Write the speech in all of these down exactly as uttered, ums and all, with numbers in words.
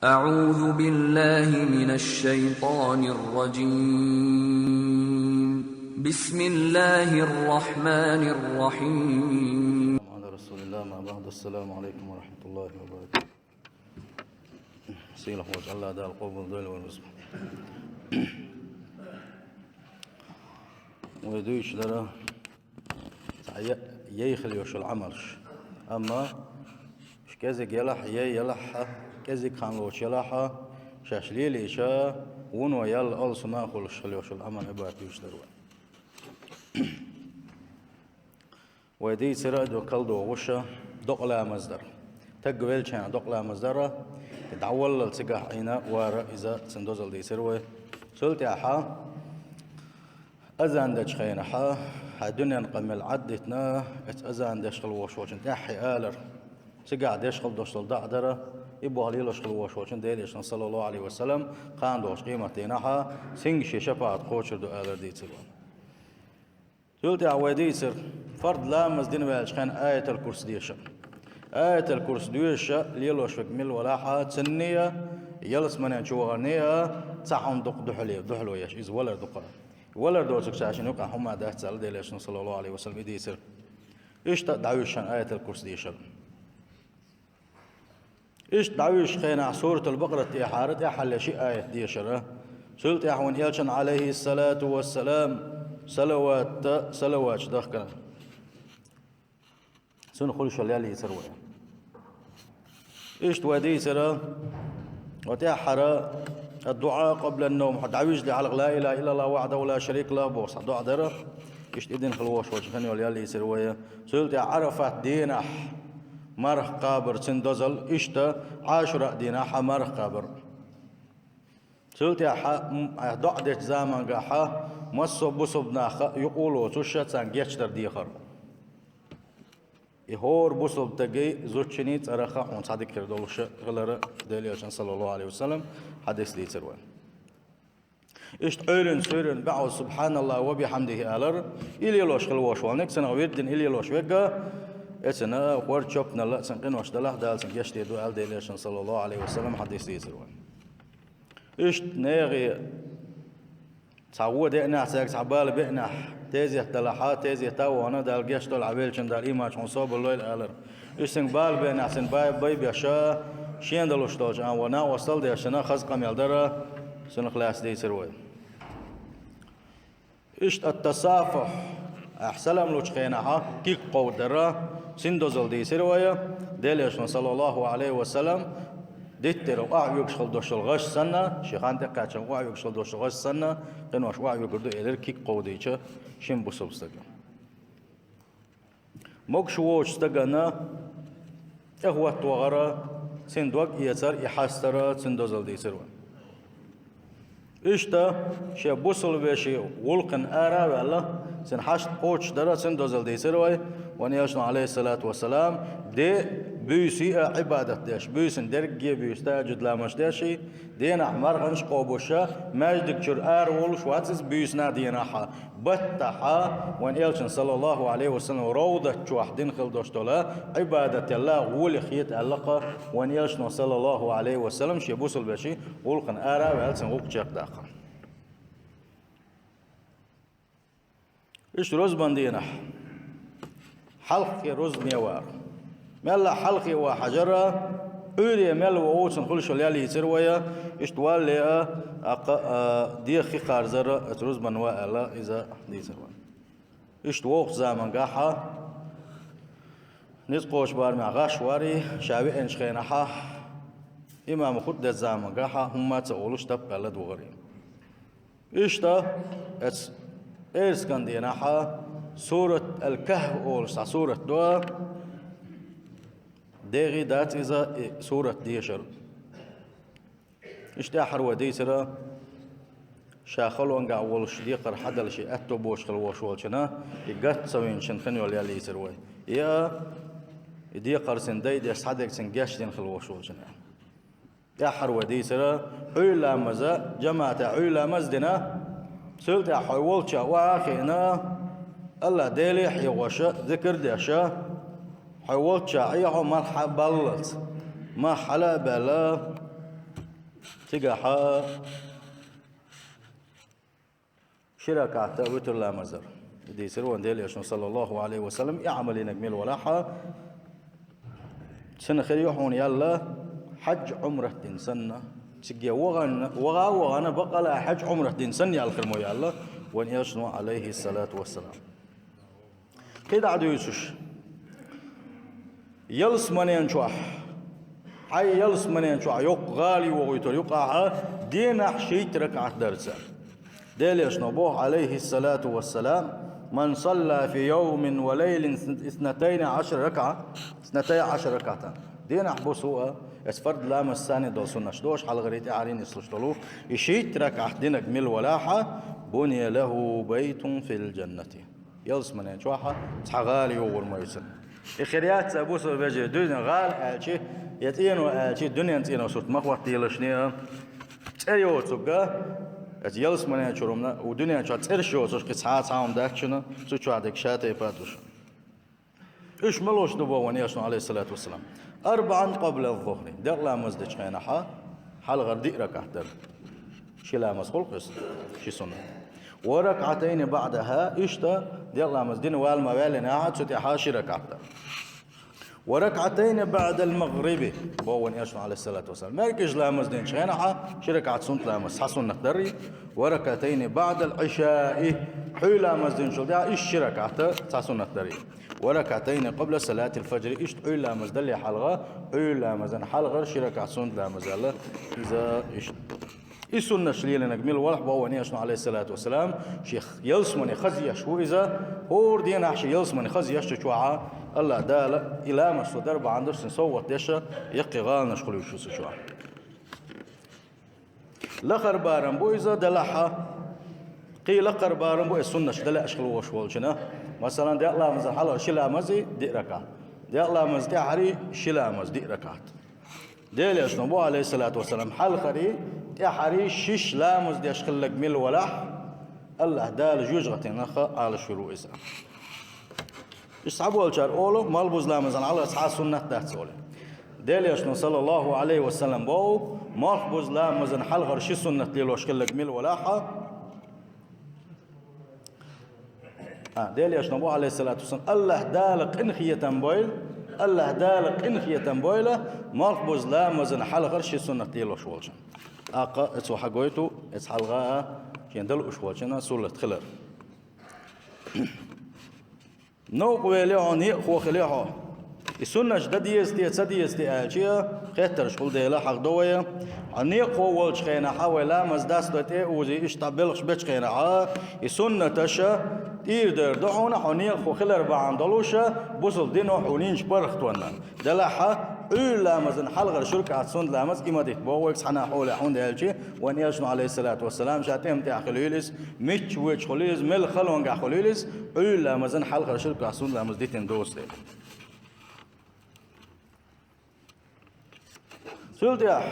أعوذ بالله من الشيطان الرجيم. بسم الله الرحمن الرحيم. محمد رسول الله، ما بعد. السلام عليكم ورحمة الله وبركاته. Сийлахь волчу Аллах Дала къобал дойла вайн веза. Вай дуьйцуш дара цхьа я-, яй хила йолуш йолу Ӏамалш. Амма уьш кӀезиг елахь а, яй елахь а, кӀезиг хан лоцуш елахь а, шаьш лелийча, вуно ял алсума а хуьлуш хила йолуш йолу Ӏамал-Ӏибадат дуьйцуш дара вай. Вай дийцира а ду калдогӀуша докъа ламаз дар. Таг веллачхьана докъа ламаз дар, и дӀаваллал цигахь Ӏийна вара иза, цуьнан дозалла дийцира вай. Цул тӀаьхьа азан дечу хенахь, хьайн дуьненан къамел Ӏаддитина, эцу азан деш хила волуш волчун тӀаьххье алар. Цигахь деш хила долуш долу доӀа дара, и болх лелош хила волуш волчун Делан Элчано, саллаллаху Ӏалайхи ва саллам, кхана долчу къематдийнахь цуьнга шен шапаӀат кхочур ду алар дийцира вай. Цул тӀаьхьа вай дийцира, фард ламаз дина ваьллачу хенахь Аятал Курс деша. Аятал Курс доьшуш лелош верг мила валахь а, цунна а, ялсаманен чу вахарна а цхьа хьуна дукха дуьхьало, дуьхьало еш, иза валар дукха. Валар доцург цаьршинна юкъахь хӀума дац аьлла, Делан Элчано, саллаллаху Ӏалайхи ва саллам, и дийцира. Иштта дӀавуьжуш шен Аятал Курс дешар. Иштта дӀавуьжучу хенахь Суратул Бакъарат тӀехьара тӀаьххьара ши аят дешара. Цул тӀаьхьа вайн Элчанна, Ӏалайхиссалату вассалам, салават, салаваташ дахкара. Цунна хуьлуш йолу ял йийцира вай. Иштта вай дийцира, ва тӀаьххьара, ад-дуӀа къаблан-навм, хьо дӀавижале хьалха ла илаха иллаллахӀ вахьдахӀу ла шарика лахӀ бохуш цхьа доӀа дара. Иштта и дина хила волуш волчун хан йолу ял йийцира вай. Цул тӀаьхьа Ӏарафат дийнахь марха кхабар, цуьнан дозалла, иштта Ӏашура дийнахь марха кхабар. Цул тӀаьхьа, м, ахь доӀа дечу замангахь массо а бусалба нах юкъа а лоцуш, царна гечдар дехар. И хӀора бусалба стеган зудчунний цӀарах хьуна цхьа дика хир долуш хилар Делан Элчано, саллаллаху Ӏалайхи ва саллам, хьадис дийцира вай. Иштта Ӏуьйранна, суьйранна баьӀаза «СубхьаналлахӀи ва бихьамдихӀи» алар, и лелош хила волуш волниг, цунах вирд дина и лелош верг, эцна хӀора чопналла а цуьнан къинош далахь, Дала цуьнан гечдийр ду аьлла, Делан Элчано, саллаллаху Ӏалайхи ва саллам, хьадис дийцира вай. Иштта нехан цхьа вон деанехь, цаьрга цхьа бала беанехь, тезет далахь, тезета а вахана, Дала гечдойла, хьан веллачун Дала ийманехь хьуна собар лойла алар. Иштта цуьнга бала беанехь, цуьнан бай-, бай беш, шена далуш долчу а вон накъосталла деш, цунна хаза къамел дар, цунах лаьцна дийцира вай. Иштта ат-тасафухь, ахь салам лучу хенахь куьг кховдадар, цуьнан дозалла дийцира вай, Делан Элчано, саллаллаху Ӏалайхи ва саллам, диттара охьаоьгуш хила долуш долу гӀаш санна, шен хан тӀекхаьчча охьаоьгуш хила долуш долу гӀаш санна, къинош охьаоьгур ду элира куьг кховдийча шина бусалба стага. Могуш воцучу стагана тӀехӀотта вахар, цуьнан дог эцар, и хьастар, цуьнан дозалла дийцира вай. Иштта шен бусалба вешин гӀуллакхана ара а ваьлла, цуьнан хьашт кхочушдар, цуьнан дозалла дийцира вай, вайн Элчано, Ӏалайхиссалату вассалам, де а, буьйса а Ӏибадат деш, буьйсанна дерриге а буьйса, тахӀажжуд ламазаш деш, дийнахь марханаш а къобуш, маьждиг чуьра ара волуш вац иза буьйсанна а, дийнахь а. Баттахь, вайн Элчано, саллаллаху Ӏалайхи ва саллам, ровдат чохь дина хила долуш долу Ӏибадат ялла гӀоли хета аьлла-кх вайн Элчано, саллаллаху Ӏалайхи ва саллам, шен бусалба вешин гӀуллакхана ара а ваьлла, цуьнан гӀуллакх чекхдаккха. Иштта рузбан дийнахь хьалххе рузбане вара. Мелла хьалхе ван хьажара, Ӏуьйре мел ван ву, цунна хуьлуш йолу ял йийцира вай, иштта валле а, аккха а, дегӀ хи кхарзара, оцу рузбан ван аьлла, иза дийцира вай. Иштта вовхачу замангахь, ницкъ кхочу барамехь гӀаш варий, ша веанчу хенахь, имама хутба дечу замангахь, хӀумма а ца олуш, тап аьлла догӀарий. Иштта, эцу пӀераскан дийнахь, сурат Ал-Кахф олуш цхьа сурат ду, дегӀий дац иза и сурат дешар. Иштта тӀаьххьара вай дийцира, ша халонгахь волуш декхар хьадала шен аьтто боцуш хила волуш волчунна, и гатта ца винчун хан йолу ял йийцира вай. И а, и декхар цуьнан дай деш, схьадерг цуьнан гечдина хила волуш волчунна. ТӀаьххьара вай дийцира, Ӏуьйра ламаза, жамаӀатехь Ӏуьйра ламаз а дина, цул тӀаьхьа хьо волччохь охьа а хиъна, Аллах Деле а хьехош, зикр а деш, хьо волччохь Ӏехьо марха баллалц, марха хьала а баьлла, Цигахьа ши ракаӀат витр ламазар. Дийцар вайна Делан Элчано, саллаллаху Ӏалайхи ва саллам, и Ӏамал динарг мила валахьа, цунна хир ю хьуна яьлла хьаьж-Ӏумрат дина санна. Цига вагӀана, вагӀа а вагӀана, бакъала хьаьж-Ӏумрат дина санна яьлла хир ма ю яьлла вайна Элчано, Ӏалайхи ссалату вассалам. КхидӀа дуьйцуш. Ялсманен чохь. Хьай ялсманен чохь йоккха гӀала йогӀуьйтур юкъахьа денахь шийтта ракаӀат дарца. Делан Элчано боху, Ӏалайхи ссалату вассалам: «Ман салла фи йовмин ва лайлин иснатайна Ӏашара ракаӀа». Иснатай Ӏашара ракаӀатан. Денахь, бусулба, эс фард ламаз санна долу суннаш дош, хьалхарий, тӀаьхьарий нислуш долу, и шийтта ракаӀат динарг мила валахьа, «буния лаху байтун фил джаннати». Ялсманен чохьа цхьа гӀала йогӀур ма ю цунна. И хир яц, бусулба вежарий, дуьзна гӀала аьлчи, я цӀено аьлчи, дуьнен цӀено сурт ма хӀоттаелаш неа. ЦӀе йоцург, эца ялсманен чуьра хӀумана, у дуьнен чохь цӀераш йоцуш кхин цхьа а цхьа хӀума дац шуна, цу чохь дерг ша тайпа а ду шуна. Уьш ма луш ду боху вайна Элчано, Ӏалайхи ссалату вассалам. «АрбаӀан къабла ззухри». Декъа ламаз дечу хенахьа, хьалхара диъ ракаӀат дара. Ши ламаз хуьлу-кх иза, ши суннат. «Ва ракаӀатайни баӀдахьа», иштта декъа ламаз дина вала ма ваьллинехьа, цу тӀехьа ши ракаӀат дара. «Ва ракаӀатайни баӀдал магӀриби», боху вайна Элчано, Ӏалайхи ссалату вассалам. МаьркӀажа ламаз динчу хенахьа, ши ракаӀат суннат ламаз, цхьа суннат дарий. «Ва ракаӀатайни баӀдал Ӏишаи», хьуьй ламаз динчул тӀаьхьа иштта ши ракаӀат, цхьа суннат дарий. «Ва ракаӀатайни къабла салатил фаджри», иштта Ӏуьйра ламаз далле хьалха, Ӏуьйра ламазан хьалхара ши ракаӀат суннат ламаз аьлла, иза иштта. И суннаш лелийнарг мила валахь боху вайна Элчано, Ӏалайхи ссалату вассалам, шен ялсмане хазъеш ву иза, хӀора денахь шен ялсмане хазъеш цу чохьа, АллахӀ Дала и ламаз цо дар бахьана долуш цунна совгӀат деш, яккхий гӀаланаш хуьлуьйтуш ву цу чохь. Лакхара барам бу иза, делахьа. Кхин лакхара барам бу и суннаш далла аьшкхала волуш волчунна. Масалан, декъа ламазан хьалхара ши ламаз и диъ ракаӀат. Декъа ламаз тӀаьхьарий ши ламаз диъ ракаӀат. Делан Элчано боху, Ӏалайхи ссалату вассалам, хьалхарий, тӀаьхьарий шиш ламаз деш хилларг мила валахь, АллахӀ Дала жоьжахатинах Ӏалашвийр ву иза. Иштта цхьаболчара олу, малхбуза ламазан хьалха цхьа а суннат дац олий. Делан Элчано, саллаллаху Ӏалайхи ва саллам, боху, малхбуза ламазан хьалхара ши суннат лелош хилларг мила валахьа. А, Делан Элчано боху, Ӏалайхи ссалату вассалам, АллахӀ Дала къинхетам бойла, АллахӀ Дала къинхетам бойла, малхбуза ламазан хьалхара ши суннат лелош волчунна. ТӀаккха цо хьагойту, эца хьалха а шен дала уьш волчунна суннат хилар. Новкъа велахь хьо, некъахо хилахь хьо. И суннаш дан деза те, ца деза те аьлча, хеттарш хуьлу дела хьахдо вай. Хьо некъахо волчу хенахьа, вай ламаз дастойла тӀе а узий, иштта белхаш бечу хенахьа, и суннаташа тӀера дер ду хьуна, хьо некъахо хилар бахьана долуша, бусулба дино хьуна йинчу паргӀатонна. Делахьа, Ӏуьйра ламазан хьалхара ши ракаӀат суннат ламаз и ма дитта боху вайга цхьана а хьолехь, хӀунда аьлча, вайн Элчано, Ӏалайхиссалату вассалам, ша тӀеман тӀехь хила хуьлийла иза, мичча воьдуш хуьлийла иза, мел халонгахь хуьлийла иза, Ӏуьйра ламазан хьалхара ши ракаӀат суннат ламаз дитина доцу дела. Цул тӀаьхьа,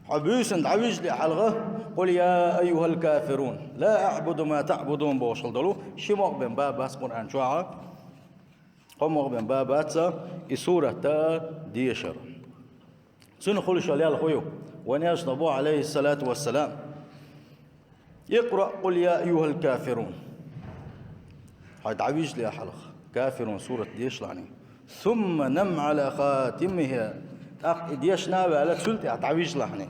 хьо буьйсанна дӀавижале хьалха, «Къул я айюхал кафирун, ла аъбуду ма таъбудун» бохуш хила долу, ши могӀа бен ба бац Къуръан чохьа. Кхо могӀа бен ба бац и сурат дешар. Цуьнан хуьлуш йолу ял хӀун ю? Вайн Элчано боху, Ӏалайхиссалату вассалам: «Икъраъ къул я айюхал кафирун». Хьо дӀавижале хьалха, Кафирун сурат дешалахьаний. «Сумма нам Ӏала хатимихи». ТӀаккха и дешна а ваьлла, цул тӀаьхьа дӀавижалахьаний.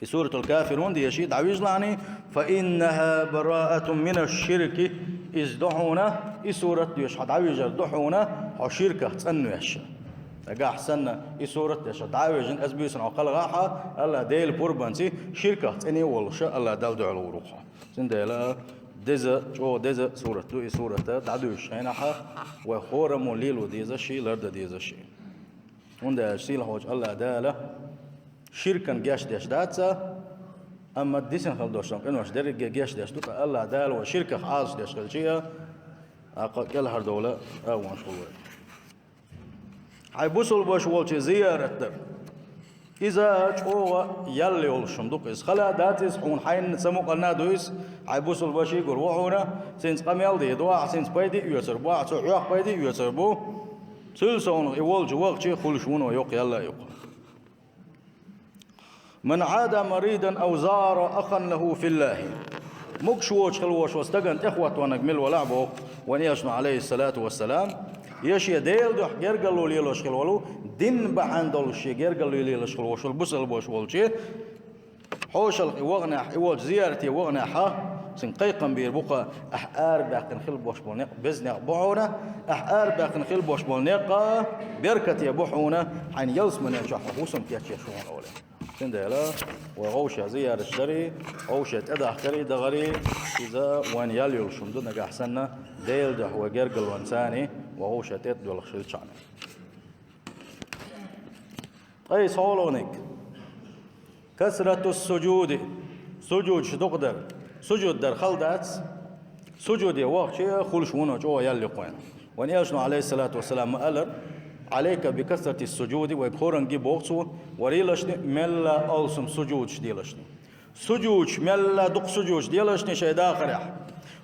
И суратул Кафирун деший дӀавижалахьаний, «фа иннаха бараатун минаш ширки», иза ду хьуна, и сурат доьшуш хьо дӀавижар ду хьуна, хьо ширках цӀанвеш. Нагахь санна и сурат дешар дӀа а вижина, аса буьйсанна хьо кхалхахь, АллахӀ Делан пурбанца ширках цӀена а волуш, АллахӀ Далла дуьхьал гӀур ву хьо. Цундела деза, чӀогӀа деза сурат ду, и сурат дӀадуьйшучу хенахь вай хӀораммо лело дезаш, лардан дезаш. ХӀунда аьлча сийлахьчу АллахӀ Дала ширкана гечдеш дац, амма дисина хила долчу къиношна дерриге гечдеш ду, ткъа АллахӀ Дала вай ширках Ӏалашдеш хилча, тӀаккха кӀелхьардовла агӀонаш хуьлу вай. Хьайн бусулба ваша волчу зиярат дар. Иза чӀогӀа ял йолуш хӀума ду-кх иза. Хала а дац иза, хьуна хьайна ца мукъана а ду иза, хьайн бусулба ваший гур ву хьуна, цуьнца къамел дийр ду ахь, цуьнца пайда а оьцур бу ахь, цо хьох пайда а оьцур бу. Цуьнан совнаха и волчу вахча хуьлуш вуно йоккха ял а ю-кх. من عاد مريضا أو زار أخا له في الله. Могуш воцуш хила волуш волу стагана тӀехӀоттаварг мила валахь боху вайн Элчано, Ӏалайхиссалату вассалам, я шен Делан дуьхьа гергарло лелош хила волу, дин бахьана долуш шен гергарло лелош хила волуш волу бусалба ваша волчу, хьошалгӀа и ваханехь, и волчу зиярате ваханехь, цуьнга кхайкхам бийр бу-кх: ахь арабаьккхина хила болуш болу некъ беза некъ бу хьуна, ахь арабаьккхина хила болуш болу некъ беркате бу хьуна, хьайна ялсамане чохь хьо хӀусам кечъеш ву хьуна, олий. Цундела вай вовшех зиярташ дарий, вовшех тӀедахкарий, дахарий, иза вайна ял йолуш хӀума ду, нагахь санна Делан дуьхьа вай гергарлонца вай вовшех тӀе а доьлхуш хилчахьана. Ткъа и схьалониг: касрату суджуди, суджудаш дукха дар. Суджуд дар хала дац, суджуде вахча а хуьлуш вуно чӀогӀа ял ю-кх вайна. Вайн Элчано, Ӏалайхиссалату вассалам, ма-аллара: «Ӏалайка би касрати суджуди», вайга хӀоранге боху цо, вайн лелашна мелла алсам суджудаш делашна. Суджудаш, мелла дукха суджудаш делашна шайн дахарехь.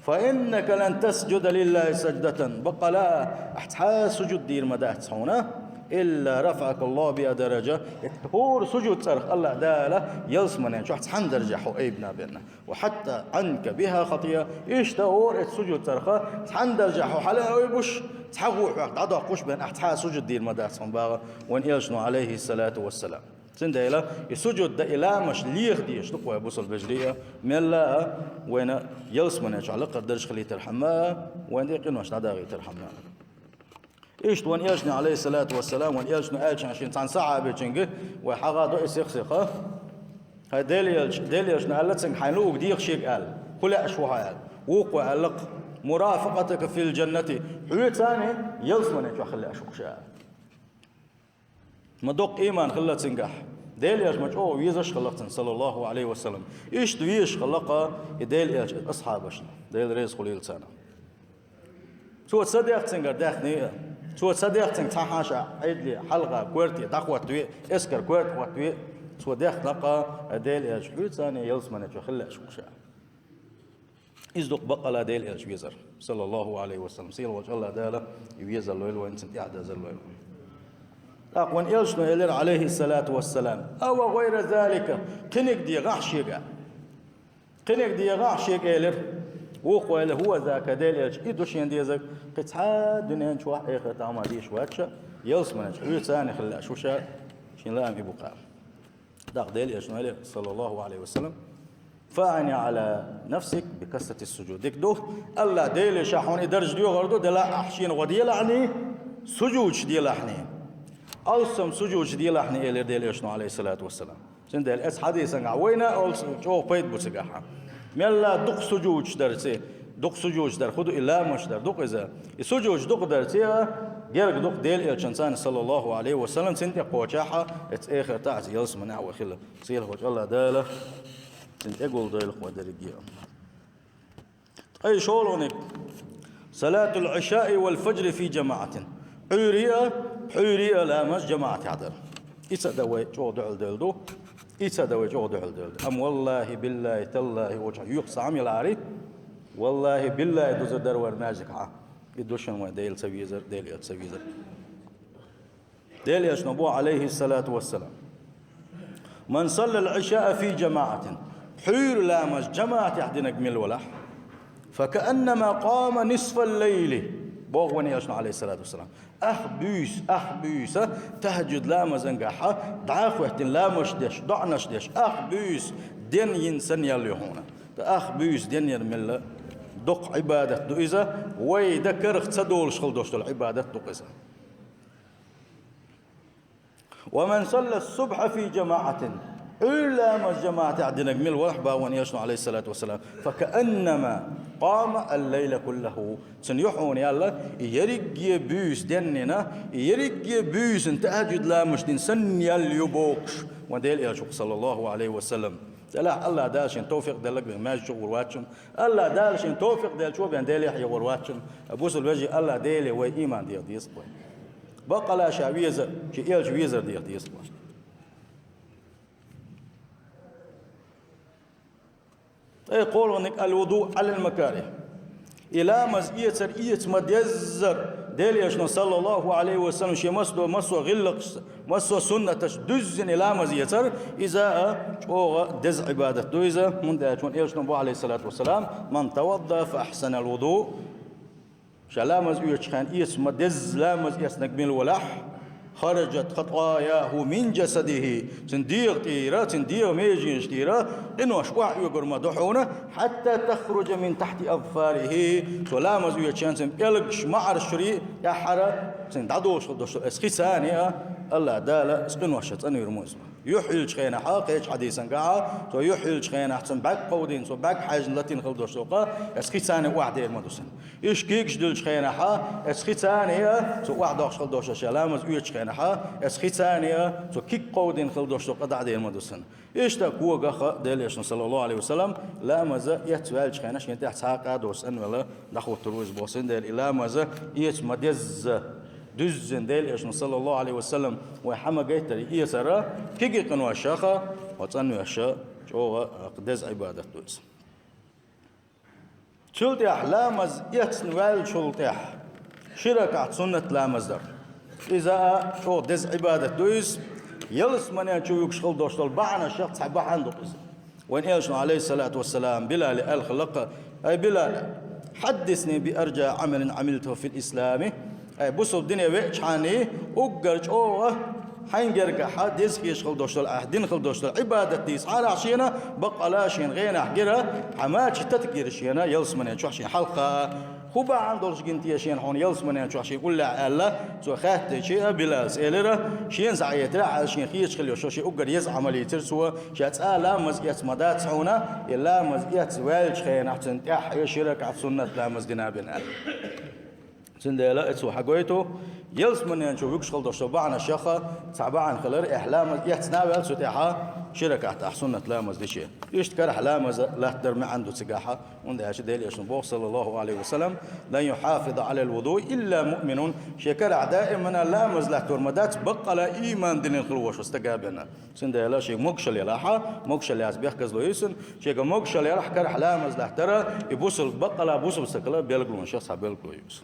«Фа иннака лан тасджуда лиллахи садждатан», баккъала а, ахь цхьа а суджуд дийр ма дац хьуна, «илла рафаъака Аллаху биха дараджа», хӀора суджуд цӀарах АллахӀ Дала ялсамане чохь цхьана даржехь хьо айбина бен. «Ва хьатта Ӏанка биха хатӀиа», иштта хӀора оцу суджуд цӀарах цхьана даржехь хьо хьала а айбуш, цхьа гӀо хьох дӀадоккхуш бен ахь цхьа а суджуд дийр ма дац хьуна боху вайн Элчано, Ӏалайхиссалату вассалам. Цундела и суджуд дан, и ламаш леха дезаш ду-кх вай, бусалба вежарий а, мелла а, вайна ялсамане чохь лакхара дарж хилийтархьама а, вайна тӀе къинош дӀадахийтархьама а. Иштта вайн Элчано, Ӏалайхиссалату вассалам, вайн Элчано аьллачу шен цхьана сахьабичуьнга, вай хьагӀа до и сих-сиха: «ХӀай Делан Элча, Делан Элчано аьлла цуьнга, хьайна луъург деха шега», аьлла. «ХӀун лаьаш ву хьо?» аьлла. Вукхо аьлла-кх: «Мурафакъатука фил джаннати», хьоьца ялсамане чохь хила лаьаш ву-кх ша, аьлла. Ма доккха ийман хилла цуьнгахь. Делан Элча ма чӀогӀа везаш хилла-кх цуьнан, саллаллаху Ӏалайхи ва саллам. Иштта везаш хилла-кх и Делан Элча асхьабашна, Дела реза хуьлийла царна. Цо ца дехна цуьнгара даьхни а, цо ца дехна цуьнга цхьа хьаша Ӏедале, хьалха, коьрте дӀахӀоттаве а, эскар коьрта хӀоттаве а, цо дехна-кх: «ХӀай Делан Элча, хьоьца ялсамане чохь хила лаьаш ву-кх ша». Иза ду-кх баккъала Делан Элча везар, саллаллаху Ӏалайхи ва саллам. Сийлахьчу АллахӀ Дала и везар лойла вайна, цуьнан тӀаьхьадазар лойла вайна. ТӀаккха вайн Элчано элира, Ӏалайхиссалату вассалам: «Ава гӀайра залика, кхиниг дехахьа шега». Кхиниг дехахьа шега элира. Вукхо элира: «ХӀува зака, Делан Элча, и ду шена дезарг, кхин цхьа а дуьнен чохь, эхартахь а дезаш вац ша, ялсамане чохь хьоьца хила лаьаш ву ша, шен лаам и бу-кх». ТӀаккха Делан Элчано элира, саллаллаху Ӏалайхи ва саллам: «Фа аъни Ӏала нафсика би касрати суджуд». Дика ду, АллахӀ Деле ша хьуна и даржа доьхур ду, делахь ахь шена гӀо делахьний, суджудаш делахьний. Алсам суджудаш делахьний, элира Делан Элчано, Ӏалайхиссалату вассалам. Цундела оцу хьадисангахь вайна а алсам чӀогӀа пайда бу цигахь. Мелла дукха суджудаш дарца, дукха суджудаш дар, хӀун ду и, ламаш дар ду-кх иза. И суджудаш дукха дарца а, герга ду-кх Делан Элчанца, саллаллаху Ӏалайхи ва саллам, цуьнан тӀе кхочахьа, оцу эхартахь а, оцу ялсаманехь а вай хила. Сийлахьчу АллахӀ Дала цуьнан тӀе гулдойла-кх вай дерриге а. Ткъа и шолгӀаниг: салатул Ӏишаи вал фаджри фи джамаӀатин. Ӏуьйре а, пхьуьйре а ламаз жамаӀатехь дар. И ца дан вай чӀогӀа дуьхьал девлла ду. И ца дан вай чӀогӀа дуьхьал девлла ду. Амма валлахӀи, биллахӀи, таллахӀи, оцу чохь юха цхьа Ӏамал яри, валлахӀи, биллахӀи, дузур дара вай маьждигехь. И ду шуна вайн Дела ца везар, Делан Элча ца везар. Делан Элчано боху, Ӏалайхиссалату вассалам: «Ман саллал Ӏишаа фи джамаӀатин», пхьуьйра ламаз жамаӀатехь динарг мила валахь, «факааннама къама нисфал лайли», боху вайн Элчано, Ӏалайхиссалату вассалам. Ах буьйса, ах буьйса, тахӀажжуд ламазангахьа дӀа а хӀоьттина, ламазаш деш, доӀанаш деш, ах буьйса ден йина санна ял ю хьуна. Ткъа ах буьйса ден яр мелла доккха Ӏибадат ду иза, вай дан карах ца долуш хила долуш долу Ӏибадат ду-кх иза. «Ва ман салла субхьа фи джамаӀатин», Ӏуьйра ламаз жамаӀатехь динарг мила валахь, боху вайн Элчано, Ӏалайхиссалату вассалам, «факааннама къама ал-лайла куллаху». Цуьнан ю хьуна ял, и ерриге буьйса денйина, и ерриге буьйсанна тахӀажжуд ламазаш дина санна ял ю бохуш, вайн Делан Элча ву-кх, саллаллаху Ӏалайхи ва саллам. Делахь АллахӀ Дала шена товфикъ делларг бен маьждиг чу гӀур вац шуна. АллахӀ Дала шена товфикъ делча бен Делехь а гӀур вац шуна. Бусалба вежарий, АллахӀ Деле вай ийман деха деза-кх вай. Баккъала ша везар, шен Элча везар деха деза-кх вай. Ткъа кхоалгӀаниг: «Ал-вуду Ӏалал макарихь». И ламаз эцар эца ма-деззара, Делан Элчано, саллаллаху Ӏалайхи ва саллам, шен массо, массо гӀиллакхашца, массо суннаташца дуьззина ламаз эцар, иза а чӀогӀа деза Ӏибадат ду иза, хӀунда аьлча вайн Элчанан боху, Ӏалайхи ссалату вассалам: «Ман тавадда фа ахсанал вуду». Ша ламаз оьцучу хенахь эца ма дезза ламаз эцнарг мила велахь, «хараджат хатаяху мин джасадихи», цуьнан дегӀа тӀера, цуьнан дегӀан меженаш тӀера къинош охьаоьгур ма ду хьуна, «хьатта тахруджа мин тахьти азфарихи», цо ламаз оьцучу хенахь цуьнан пӀелгаш, маӀарш чуьра тӀаьххьара цуьнан дӀадолуш хила долуш долу оцу хица а, АллахӀ Дала оцу къиношца цӀанвийр ма ву иза. Юьхь хьиллачу хенахь, кхечу хьадисан тӀехь, цо юьхь хьиллачу хенахь цунна бӀаьрг кховдийна, цо бӀаьрг хьаьжна латийна хила долуш долу къа оцу хица а охьадер ма ду цуьнан. Иштта кегаш дуьллучу хенахь, оцу хица а, цо охьадоккхуш хила долуш долу ламаз оьцучу хенахь, оцу хица а, цо кег кховдийна хила долуш долу къа дӀадер ма ду цуьнан. Иштта когах а Делан Элчано, саллаллаху Ӏалайхи ва саллам, ламаз эцна ваьллачу хенахь шен тӀехь цхьа а къадош цӀанвелла дӀахӀуттур ву иза боху. Цундела и ламаз эца ма дезза, дуьззина Делан Элчано, саллаллаху Ӏалайхи ва саллам, вай хьан ма гайтара и эцар, кегий къиношах а, хьо цӀанвеш а чӀогӀа деза Ӏибадат ду иза. Цул тӀаьхьа ламаз эцна ваьллачул тӀаьхьа ши ракаӀат суннат ламаз дар. Иза а чӀогӀа деза Ӏибадат ду иза. Ялсамане чу вуьгуш хила долуш долу бахьанашах цхьа бахьана ду иза. Вайн Элчано, Ӏалайхи ссалату вассалам, Билале аьлла хилла-кх: «Ай, Билал, хьаддисни би арджа Ӏамалин Ӏамилтаху фил ислами». Ай, бусалба дине веачхьана, уггар чӀогӀа хьайн гергахь деза хеташ хила долуш долу, ахь дина хила долуш долу Ӏибадат дийцахьара ахь шена, баккъала шена гӀенахь гира, хьан мача тата гира шена ялсамане чохь шена хьалха. ХӀун бахьана долуш гина те шена хьуна ялсамане чохь шена уллехь аьлла, цо хаьттича а, Билалс элира, шена схьаэцира, хьан шена хеташ хила йолуш, шен уггар еза Ӏамал йийцира цо, ша цкъа ламаз эцна ма дац хьуна, и ламаз эцна ваьллачу хенахь цунна тӀаьхьа ши ракаӀат суннат ламаз дина бина аьлла. Цундела оцо хьагойту, ялсамане чу вуьгуш хила долуш долу бахьанашах цхьа бахьана хилар, ахь ламаз эцна а ваьлла, цул тӀаьхьа ши ракаӀат ахь суннат ламаз дича. Иштта карахь ламаз латтар маьӀна ду цигахь, хӀунда аьлча Делан Элчано боху, саллаллаху Ӏалайхи ва саллам: «Лан юхьафиза Ӏалал вудуи илла муъминун». Шен карахь даимана ламаз латтор ма дац, баккъала иман диллина хила волуш стага бина. Цундела шен могушалла елахь, могушалла яц бехказло ю цуьнан, шега могушалла елахь карахь ламаз латтара, и бусалба, баккъала бусалба стагала белгалонашах цхьа белгало ю иза.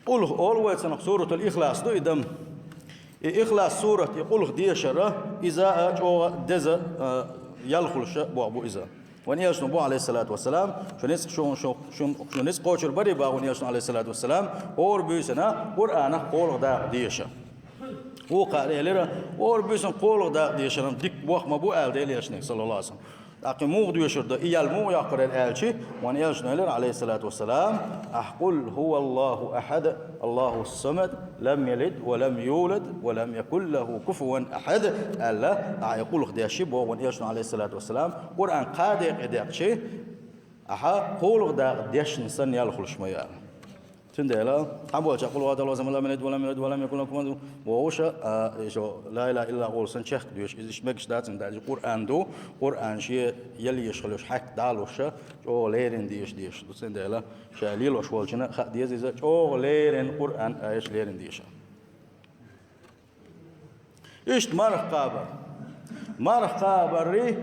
Къулх олу вай цунах, Суратул Ихлас ду и дам. И Ихлас сурат, и къулх дешара, иза а чӀогӀа деза, а, ял хуьлуш боху бу иза. Вайн Элчано боху, Ӏалайхи ссалату вассалам, шу ницкъ, шу, шу, шу, шу ницкъ кхочур барий боху вайн Элчано, Ӏалайхи ссалату вассалам, хӀора буьйсанна Къуръанах кхоалгӀа дакъа деша. Вукхара элира, хӀора буьйсанна кхоалгӀа дакъа дешар дика боху ма бу аьлла Делан Элчане, саллаллаху Ӏалайхи ва саллам. ТӀаккха и муха доьшур ду, и ял муха йоккхур яра аьлча, вайн Элчано элира, Ӏалайхи ссалату вассалам: «Ахь къул хӀува Аллаху ахьад, Аллаху ссамад, лам ялид ва лам юлад, ва лам якун лаху куфуван ахьад», аьлла, ахь и къулх деши боху вайн Элчано, Ӏалайхи ссалату вассалам, Къуръан кхаа декъе декъчи, ахьа кхоалгӀа дакъа дешна санна ял хуьлуш ма яра. Цундела, хьан болча къулгӀа далла вазам лам ялид ва лам юлад ва лам якун лаху куфуван, вовша, а, иша, ла илаха иллаллах олу санна чехка доьшу, иза иштта мегаш дац, хӀунда аьлча Къуръан ду, Къуръан шен яллеш хилуш хьаьхка далуша, чӀогӀа леррина деша, деша ду. Цундела, ша лелош волчина хаа деза иза, чӀогӀа леррина Къуръан аеш леррина деша. Иштта марха кхабар. Марха кхабарри,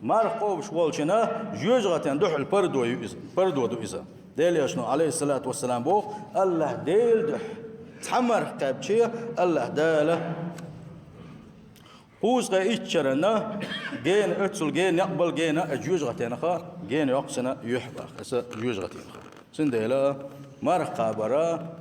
марха кхобуш волчина жоьжахатин дуьхьал пардо ю иза, пардо ду иза. Делан Элчано, Ӏалайхи ссалату вассалам, боху, АллахӀ Делан дуьхьа цхьа марха кхаьбча, АллахӀ Дала кхузткъе итт шарна гена, оццул гена, некъ бала гена, а жоьжахатинах гена йоккху цунна юьхь баха, аса жоьжахатинах. Цундела марха кхабара,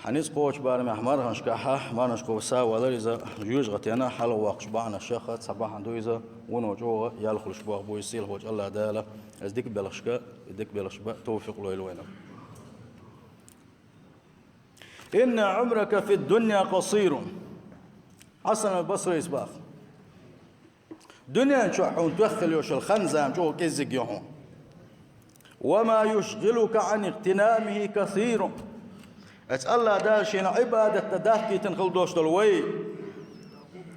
хьан ницкъ кхочу барамехь марханашкахь, марханашкахь сов валар иза, жоьжахатина хьалавоккхуш бахьанашах цхьа бахьана ду иза, вуно чӀогӀа ял хуьлуш боху бу иза, сийлахьчу АллахӀ Дала иза дика белхашка, дика белхаш бан товфикъ лойла вайна. «Инна Ӏумрака фид дунья къасирун». Хьасан аль-Басрис баха. Дуьнен чохь хьуна тоьхна хила йолуш йолу хан-зама чӀогӀа кӀеззиг ю хьуна. «Ва ма юшгӀилука Ӏан игътинамихи касирун». Эцу АллахӀ Дала шена Ӏибадат дан дахкийтина хила долуш долу вай,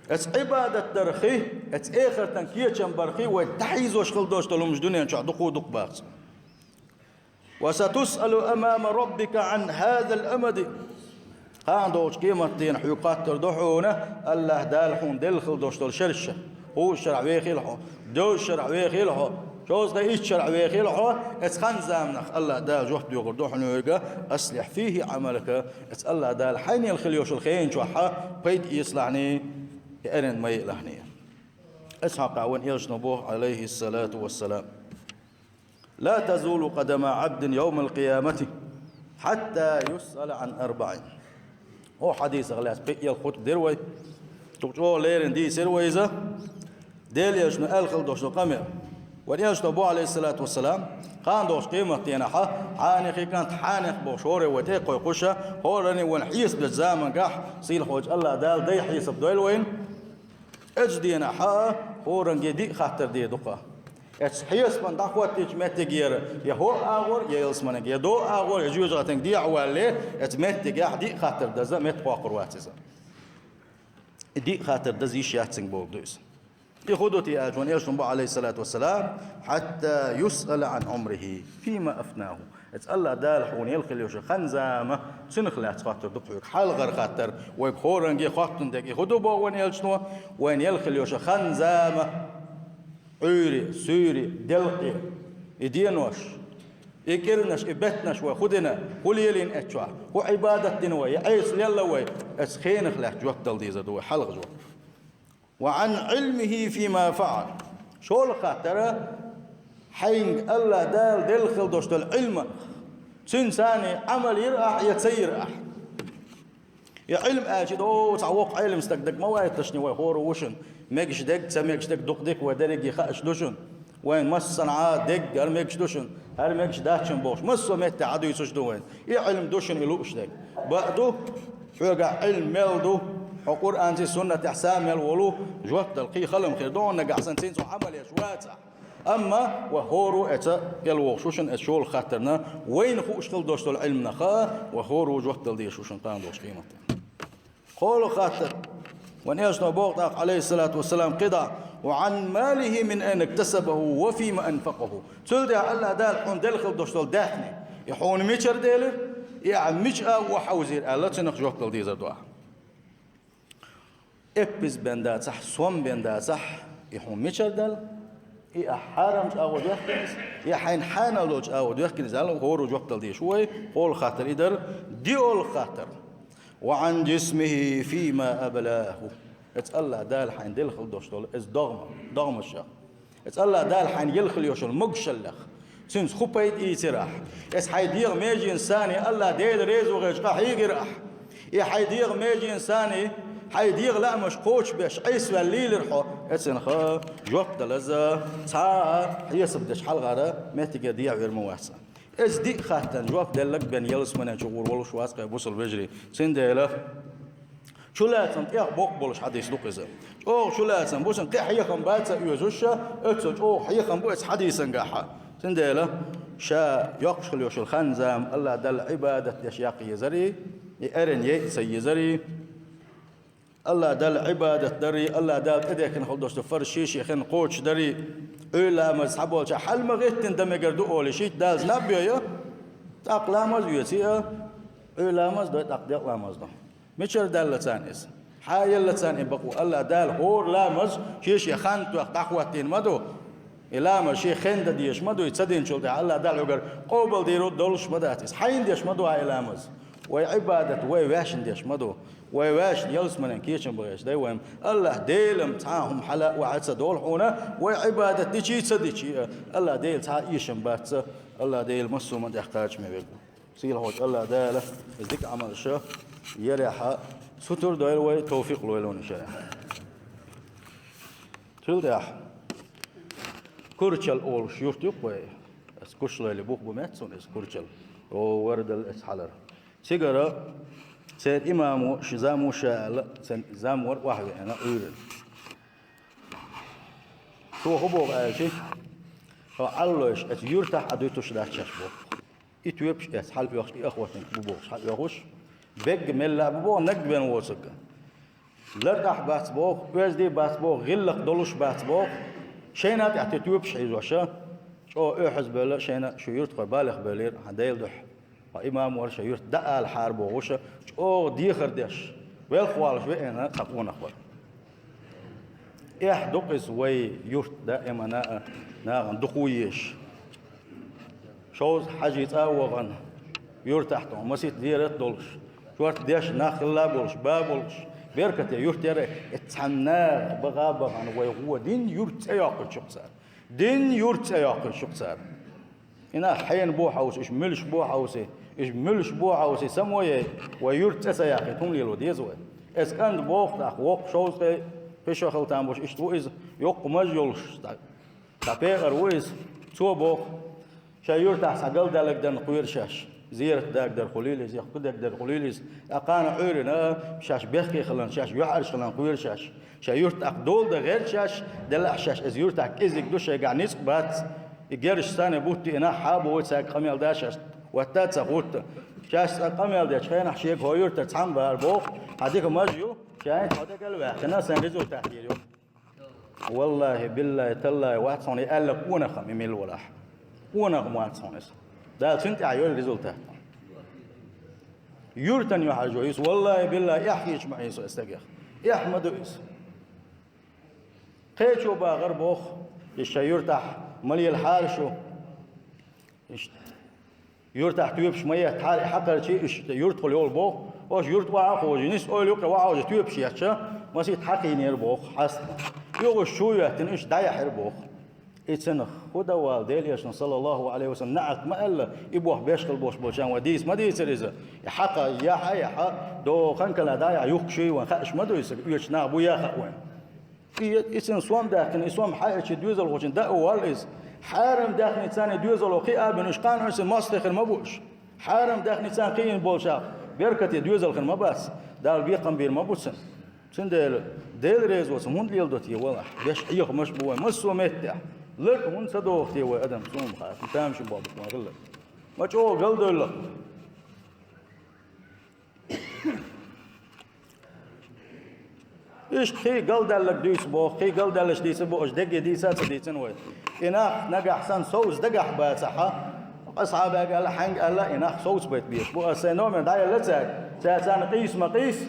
эцу Ӏибадат дарх, эцу эхартан кечам барх вай дӀахьийзош хила долуш долу хӀумаш дуьнен чохь дукха а дукха бац. «Ва сатусъалу амама Роббика Ӏан хӀазал амади». Кхана долчу къематдийнахь хьоьга хаттар до хьуна, АллахӀ Дала хьуна делла хила долуш долу шераш. Кхузткъа шарахь вехийла хьо, дезткъа шарахь вехийла хьо, Шовзткъе итт шарахь вехийла хьо, эцу хан-заманах Аллахь Дала жоп доьхур ду хьуна вайга: «أصلح فيه عملك», эцу Аллахь Дала хьайна хила йолчу хенан чохь хьан пайда эцалахьний, и эрна ма йиъалахьний. Эцу хьокъехь вайн элчано боху, Ӏалайхиссалату вассалам: «لا تزول قدما عبد يوم القيامة حتى يسأل عن أربع». О хьадисах лаьцна пхиъ-ялх хутба дира вай. Цу чӀогӀа леррина дийцира вай иза. Делан элчано аьлла хила долуш ду къамел. Вайн элчано боху, Ӏалайхиссалату вассалам, кхана долчу къематдийнахь, хьенехан кӀант, хьенех бохуш хӀоре вай тӀе а кхойкхуш, хӀоранна вайна хьесап дечу замангахь, сийлахьчу Аллахь Дала дай хьесап дойла вайна. Оцу дийнахь хӀоранге диъ хаттар дийр ду-кх. Оцу хьесапана дӀахӀоттийначу меттигера я хӀора агӀор, я ялсаманиг, я доккха агӀор, я жоьжахати тӀехь валале, оцу меттигехь диъ хаттар даза меттахкхор вац иза. И диъ хаттар даза йиш яц цуьнга бохург ду иза. И хӀун ду те аьлча, вайн элчано боху, Ӏалайхиссалату вассалам: «حتى يسأل عن عمره فيما أفناه». Эцу Аллахь Дала хьуна елла хила йолчу хан-заманах цунах лаьцна хоттур ду хьоьга. Хьалхара хаттар, вайга хӀоранге хоттун дерг, и хӀун ду боху вайн элчано, вайна елла хила йолчу хан-заманах Ӏуьйре, суьйре, делкъе, и денош, и кӀирнаш, и беттанаш вай хӀун дина, хӀун лелийна эцу чохь, хӀун Ӏибадат дина вай, я Ӏеса лелла вай, эцу хенах лаьцна жоп дала дезар ду вай, хьалха жоп. «وعن علمه فيما فعل». ШолгӀа хаттар, хьайга Аллахь Дала делла хила долуш долу Ӏилманах, цуьнца Ӏамал йира ахь я ца йира ахь. И Ӏилма аьлча, о, цхьа воккха Ӏелам стаг дага ма вайталаш, вай хӀора ву шуна, мегаш дерг, ца мегаш дерг дукха дика вай дерриге хууш ду шуна. Вайн массанхьа дерг хӀара мегаш ду шуна, хӀара мегаш дац шуна бохуш, массо а метте Ӏадуьйцуш ду вайна. И Ӏилма ду шуна и лууш дерг. Бакъ ду, хьоьгахь Ӏилма мел ду, хьо Къуръанций, суннатехь са мел волу, жоп дала кхин халам хир ду хьуна, нагахь санна цуьнца хьо Ӏамал еш вацахь. Амма вай хӀора ву эца кӀел вогӀуш ву шуна, эца шолгӀа хаттарна, вайна хууш хила долуш долу Ӏилманах вай хӀора ву жоп дала дезаш ву шуна кхана долчу къематдийнахь. КхоалгӀа хаттар. Вайн элчано боху тӀаккха, Ӏалайхиссалату вассалам, кхидӀа: «وعن ماله من أين اكتسبه وفيما أنفقه». Цул тӀаьхьа Аллахь Дала хьуна делла хила долуш долу даьхни, и хьуна мичара делира, и ахь мича агӀо хьовзийра аьлла, цунах жоп дала дезар ду ахь. Эппиз бен дацахь, сом бен дацахь, и хьуна мичара даьлла? И ахь хьарамчу агӀор доьхкина иза, я хьайна хьанал долчу агӀор доьхкина иза аьлла, хӀора жоп дала дезаш ву вай, кхоалгӀа хаттар и дара, диъолгӀа хаттар. «وعن جسمه فيما أبلاه». Эца Аллахь Дала хьайна делла хила долуш долу иза догӀма, догӀмаша. Эца Аллахь Дала хьайна елла хила йолуш йолу могушаллех, цуьнца хӀун пайда ийцира ахь? Эца хьайн дегӀан меженаш санна Аллахь Дела реза ву хилча къа хьийгира ахь? И хьайн дегӀан меженаш санна хьайн дегӀан лаамаш кхочушбеш Ӏеса ваьлла лийлира хьо? Эцунах жоп далаза цхьа а хьесап деш хьалхара меттиге дехьавер ма вац. Эца диъ хаттарна жоп делларг бен ялсаманен чу гӀур волуш вац-кх, бусалба вежарий. Цундела чулацам тӀех боккха болуш хьадис ду-кх иза. ЧӀогӀа чулацам бу, цуьнан кхин хьехам бац а оьзуш, оццул чӀогӀа хьехам бу эца хьадисангахь. Цундела ша йоккхуш хила йолуш йолу хан-зама Аллахь Далла Ӏибадат деш яккха езарий, и эрна яйа ца езарий, Аллахь Далла Ӏибадат дарий, Аллахь Дала тӀедехкина хила долуш долу фарз шен-шен хенахь кхочушдарий, Ӏуьйра ламаз схьаболчохь хьала ма гӀеттина дан мегар ду олий, шийтта даллалц наб йой, тӀаккха ламаз оьций а, Ӏуьйра ламаз дой, тӀаккха делкъа ламаз до. Мичара даьлла царна иза? Хьан елла царна и бакъо? Аллахь Дала хӀора ламаз шен-шен хан тоьхна дӀахӀоттийна ма ду. И ламаз шен хенахь дан дезаш ма ду, и ца динчул тӀаьхьа Аллахь Дала хьоьгара къобалдийр долуш ма дац иза. Хьайна деш ма ду хьан и ламаз. Вай Ӏибадат вай ваьшна деш ма ду. Вай ваьшна ялсаманен кечам бан гӀерташ дай вайна. Аллахь Делан цхьа а хӀума хьала а охьа ца долу хьуна, вай Ӏибадат дичий а, ца дичий а, Аллахь Дела цхьа а эшам бац, Аллахь Дела массо а хӀуманна тӀехь кхачаме верг ву. Сийлахьчу Аллахь Дала иза дика Ӏамалш ярехь сутара дойла вай, тавфикъ лойла вайна шарехь. Цул тӀаьхьа Курчал олуш юрт ю-кх вай. Ас Кушлойли бух бу меттах суна иза Курчал. О, вара дала ас хьалара. Цигара церан имамо ши зам ву ша аьлла, церан зам вара охьавеана Ӏуьйранна. Цо хӀун боху аьлча, хьо Ӏаллойш, аса юьртахь а дуьтуш дац шаьш боху. И тоьпаш эцна хьала оьхуш, и охотник бу бохуш хьала оьхуш, бегга мелла а бу боху, наггабен воцург. ЛартӀахь бац боху, оьзда бац боху, гӀиллакх долуш бац боху. Шайна тӀехь те тоьпаш хьийзоша, чӀогӀа оьхьазбевлла шайна шу юьртахой балех бевлира хьан Делан дуьхьа. Хьо имам вара шайн юьрта дӀаала хьара бохуша, чӀогӀа дехар деш, велха валлаш веана цхьа къонах вара. Эхь ду-кх иза вай юрт даимана а нахана дукха езаш. Шовзткъа хьажий цӀа а вахана, юртахь тхуна масийтта зерат а долуш, чорта деш нах хилла а болуш, ба а болуш, беркате юрт яра, и цхьана наха баха а бахана вай гӀо дин юрт цӀе йоккхуьйтуш ю-кх цара. Дин юрт цӀе йоккхуьйтуш ю-кх цара. И нах хьенан бу хьовса, уьш муьлш бу хьовса, уьш муьлш бу хьовса, само яй, вай юрт цӀе ца яккхийта хӀума лело деза вай. Эцу кӀанта боху тӀаккха воккха шовзткъе пхи шо хила там болуш, иштта ву иза, йоккха маж йолуш, цхьа, цхьа пекъар ву иза, цо боху, шайн юртахь цхьа галдаьлларг дарна кхоьру шаьш. Зерат дагадар хуьлийла иза, я кху дерг дар хуьлийла иза. ТӀаккха кхана Ӏуьйранна а шаьш бехке хиларна, шаьш юьхьӀаьржа хиларна кхоьру шаьш. Шайн юртахь дола дан гӀерта шаьш, делахь шаьш иза юртахь кӀезиг ду, шайгахь ницкъ бац. И герзаш санна бутт и нах хьа а бу, цаьрга къамел да шаьш, хӀотта а ца хӀутту. Шаьш цкъа къамел дечу хенахь шега хӀокху юьртара цхьамма вара боху, хьан дика маж ю, шайна хьо дагал ваьккхина, сайн результат йийр ю. Валлахи, биллахи, таллахи, вац хьуна и аьлла къонах-м и милла валахь. Къонах-м вац хьуна иза. Дала цуьнан тӀехь йойла результат. Юьртан юьхьӀаьржо иза, валлахи, биллахи, эхь хеташ ма хьийна со иза стагех. Эхь ма ду иза. Кхечо бахара боху, иза шайн юьртахь ма лелахьара шу. Иштта. Юьртахь тоьпаш ма еттахьара, и хьакхарчий, иштта юьртахула йолу боху, оцу юьрта охьа а хожий, нийса ойла юккъе охьа а хожий тоьпаш етташ, масийтта хьакхийнера боху, хьаста. Юхуш чу а йоьттина, иштта дӀаяьхьира боху. И цунах хӀун дан вала, Делан Элчано, саллаллаху Ӏалайхи ва саллам, наӀарт ма аьлла, и боху беш хила болуш болчарна вай дийца ма дийцира иза. И хьакха яхьа а яхьа, догӀу хан кала дӀа а яхьа, юхкуш юй вайн хаьаш ма ду иза, оьцу нах бу яхьа а вайн. И, и цуьнан сом даьккхина, и сом хьаьъча доьзалхочун даа валла иза. Хьарам даьхни царна доьзало кхиа а бина, уьш кхана уьш цуьнан мостагӀий хир ма бу уьш. Хьарам даьхни царна кхиийна болчарах беркате доьзал хир ма бац. Дала бекхам бийр ма бу цуьнан. Цундела Делан резоца хӀунда леладо те валахь? Деш Ӏехамаш а бу вайн массо а меттехь. Ларг хӀунда ца доху те вай адам, цунах ма хаьа, тамашийна болу бу вайн хилларг. Ма чӀогӀа галдевлла. Иштта кхин галдаьлларг дуьйцу боху, кхин галдаьлларш дийцар боху, аша дерриге дийца а ца дийцина вай. И нах нагахь санна совца дагахь бацахь, асхьабага аьлла, хьаьнга аьлла, и нах совца байта безаш бу. Аса сайн номер дӀаелла цаьрга, цара царна къийса ма къийса.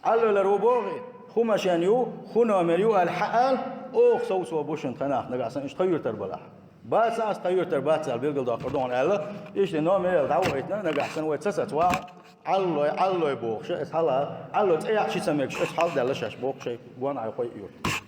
Ӏаллой лар ву боху, хӀун машен ю, хӀун номер ю аьлла, хьаала, оха совцо бу шуна тхан нах нагахь санна, иштта тхан юьртара балахь. Бац аса тхан юьртара бац аьлла билгалдоккхур ду хьуна аьлла, иштта номер яла дӀавахийтина, нагахь санна вай ца сацвахь, Ӏаллой, Ӏаллой бохуш, иза хьала, Ӏаллой цӀе яккха ши ца мегаш, иза хьалдаьлла шаьш боху шайн гон Ӏайкхой юрт.